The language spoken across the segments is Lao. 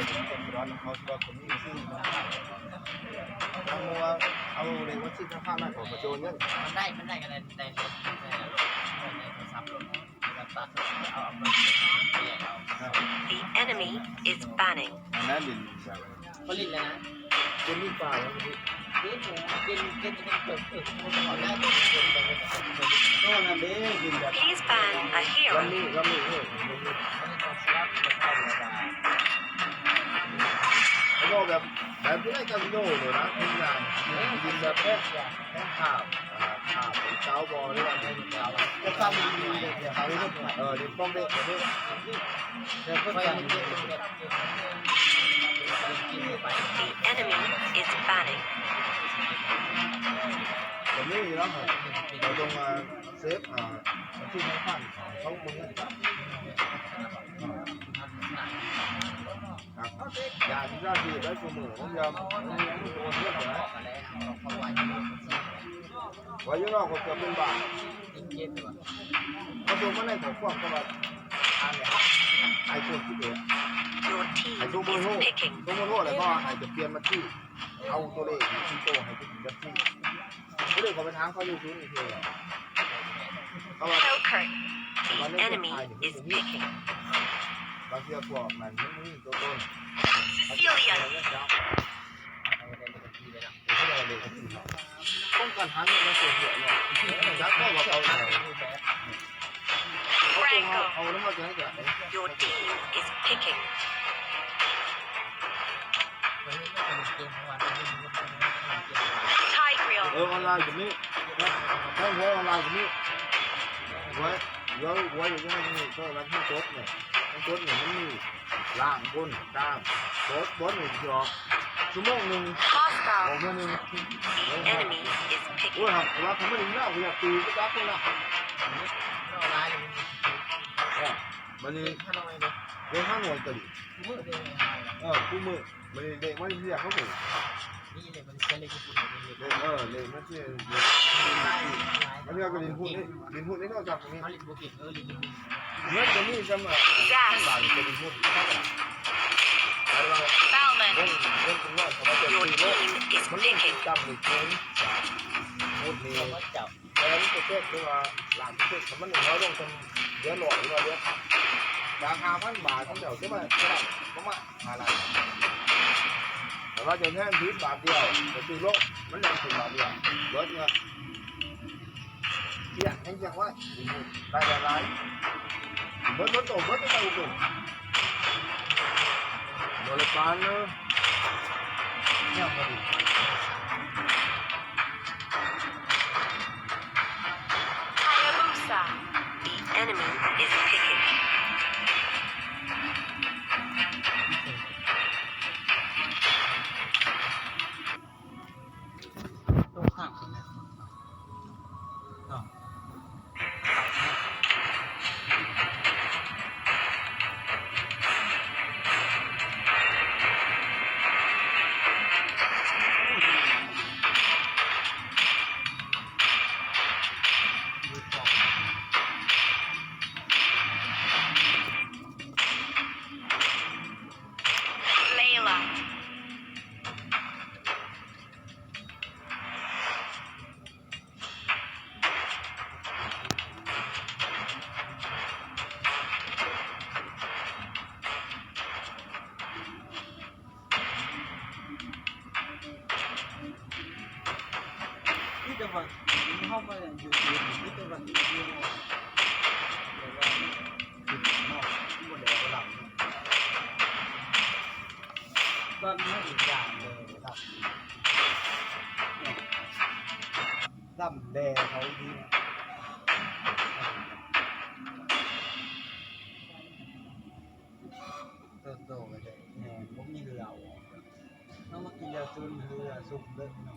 ເຂົາຊິວ່າຄົນນີ້ຊື່ທະນາຄານ ຖ້າວ່າເອົາເລກບັນຊີທະນາຄານມາ ເຂົາກໍຊິໂອນເງິນ. ມັນໄດ້ ມັນໄດ້ກໍໄດ້ ໄດ້ ໄດ້ໂທລະສັບໂລດ ແລ້ວກໍຕັດ ເອົາ ເອົາໄປ The enemy is banning. ອັນນັ້ນເປັນ ບໍ່ຫຼິ້ນແລ້ວນະ ເປັນນີ້ປ່າແລ້ວນີ້ He's banned a hero. ລຳນີ້ ລຳນີ້ ເອີ ເຂົາບອກແບບ ແບບຢູ່ໃນກາສິໂນໂລດນະ ເຮັດງານ ເອີ ກິນແບບແທ້ ແທ້ ຂ້າວ ອ່າ ຂ້າວເປັນເຈົ້າບໍ່ ຫຼືວ່າເປັນເຈົ້າ ເອີ ເປັນປ້ອງເດັກ The enemy is banning. ກໍມີຢູ່ແລ້ວ ເຮົາຕ້ອງມາເຊຟ ອ່າ ບັນຊີທະນາຄານຂອງເຂົາເບິ່ງ ອ່າ ຢາກເຮັດອາຊີບໄດ້ຊຸມື້ ມັນຢາກ ມັນມີຄົນເຮັດນະ ວ່າຢູ່ນອກກໍເກືອບເປັນບ້າ ເຂົາສົ່ງມາໃນຂໍ້ຄວາມ ເຂົາວ່າ ອ່ານແລ້ວ ໄອໂຟນສິບເອັດ Your team is picking. ສົ່ງເບີໂທ ສົ່ງເບີໂທແລ້ວ ເຂົາວ່າໃຫ້ຈະປ່ຽນບັນຊີ ເອົາຕົວເລກນີ້ ໂຕໃຫ້ເປັນບັນຊີ ກໍເລີຍເຂົ້າໄປຖາມເຂົາຢູ່ສູນອີກເທື່ອ ເຂົາວ່າ Hellkurt, the enemy is picking. ບາງເທື່ອພວກນັ້ນມັນມີຕົວຕົນ Sicilian. ປ້ອງກັນຫາເງິນມາຊ່ວຍເຫຼືອເນາະ ຈັກບໍ່ວ່າເຂົາ Franco, your team is picking. Tigreal. ເອີ ອອນລາຍກໍມີ ທາງຫົວອອນລາຍກໍມີ ໄວ້ ໄວ້ ໄວ້ຢູ່ໃນນີ້ ເພາະວ່າມັນຕົກນີ້ ມັນຕົກນີ້ ມັນມີ ລ່າງ ບົນ ກາງ ບົນ ບົນນີ້ຊິອອກຊົ່ວໂມງໜຶ່ງ Hostile. ອອກເທື່ອໜຶ່ງ. The enemy is picking. ໂອ້ຍ ຫາກວ່າຄັນມັນອີກແລ້ວ ກໍຢາກຕີໄປຈັບພຸ້ນລະ ເອີ ບັດນີ້ເລກຫ້າໜ່ວຍກໍດີ ເອີ ຄູ່ມື້ ບັດນີ້ເລກມາເລກເຮົາກໍ ເລກ ເອີ ເລກມາເຊຍ ບາງເທື່ອກໍຫຼິ້ນຫຸ້ນເດ້ ຫຼິ້ນຫຸ້ນໃນໂທລະສັບກໍມີ ເງິນກໍມີສ່ຳ Gas. ພັນບາດກໍຫຼິ້ນຫຸ້ນ Baumann, your team is picking. ຫຸ້ນນີ້ ແຕ່ມັນກໍເຈັບ ຄືວ່າລ້ານເປີເຊັນ ຄັນມັນນ້ອຍລົງຈະເຫຼືອຮ້ອຍ ຫຼືວ່າເຫຼືອ ຈາກຫ້າພັນບາດຂອງເຈົ້າ ຈະມາ ຈະໄດ້ປະມານຫ້າລ້ານ ແຕ່ວ່າເຈົ້າແທງຜິດບາດດຽວ ກໍຖືກລົງ ມັນແລ່ນຂຶ້ນບາດດຽວ ເບິດເງິນ ກຽງ ແຮງກຽງໄວ້ ໄດ້ຫຼາຍໆ ເບິດ ເບິດໂຕ ເບິດໂຕ ບໍ່ໄດ້ປານເດີ ແນວບໍ່ດີ. Hayabusa, the enemy is picking. ຕົກຂ້າງເນາະ. Layla. ມີແຕ່ວ່າເຮົາມາຢູ່ທີ່ນີ້ ມີແຕ່ວ່າຢູ່ແບບວ່າເນາະ ບໍ່ໄດ້ເອົາລຳເນາະ ຕອນນີ້ອີກຢ່າງເລີຍລະດັບ ລຳແດ່ເຂົາອີກ ເຕີບໂຕກໍໄດ້ແຮງ ບໍ່ມີເຫຼືອອອກ ເຮົາມາກິນຢາສູນເຫຼືອຊຸມເລີຍເນາະ.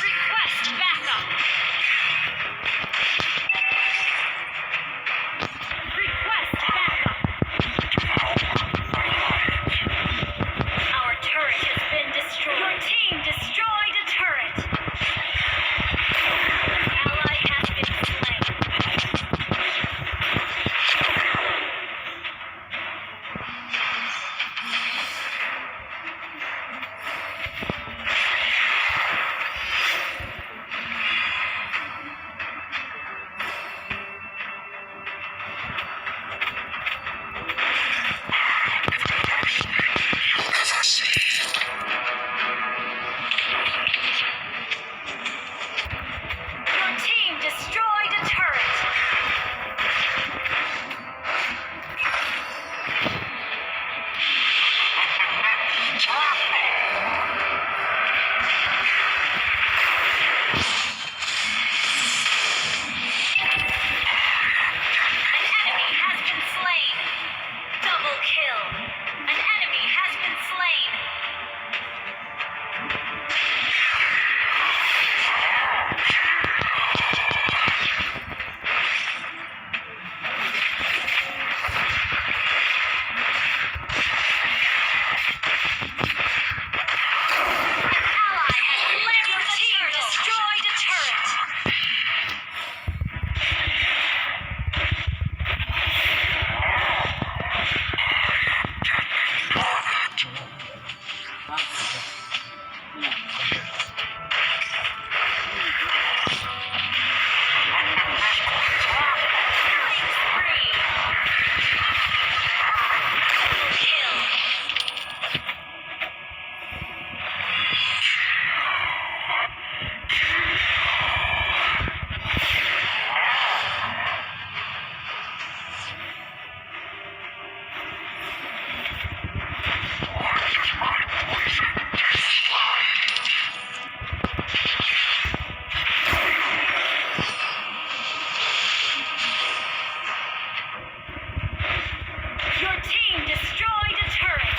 Request backup. Request backup. Our turret has been destroyed. Your team destroyed a turret. An ally has been slain. Your team destroyed a turret. An enemy has been slain. Double kill. An enemy has been slain. An ally has slain. Your team destroyed a turret. Your team destroyed a turret.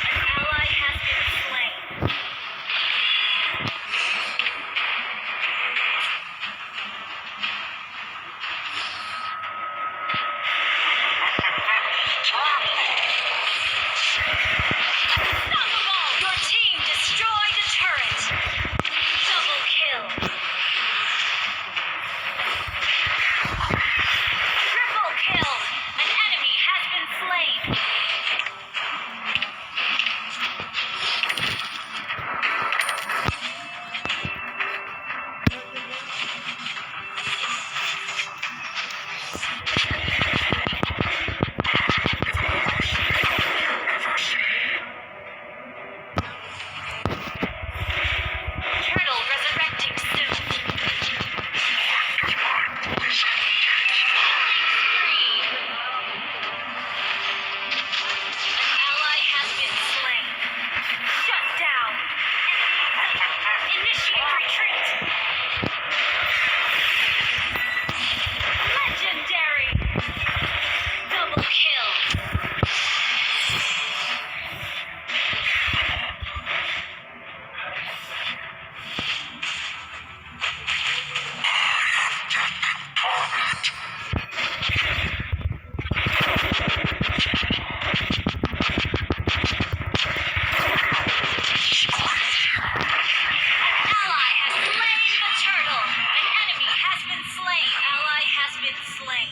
An ally has been slain. Unstoppable! Your team destroyed a turret. Double kill. Triple kill. An enemy has been slain. Turtle resurrecting soon. Killing spree. An ally has been slain. Shut down. Initiate retreat. Legendary. Double kill. An ally has slain the turtle. An enemy has been slain. Ally has been slain.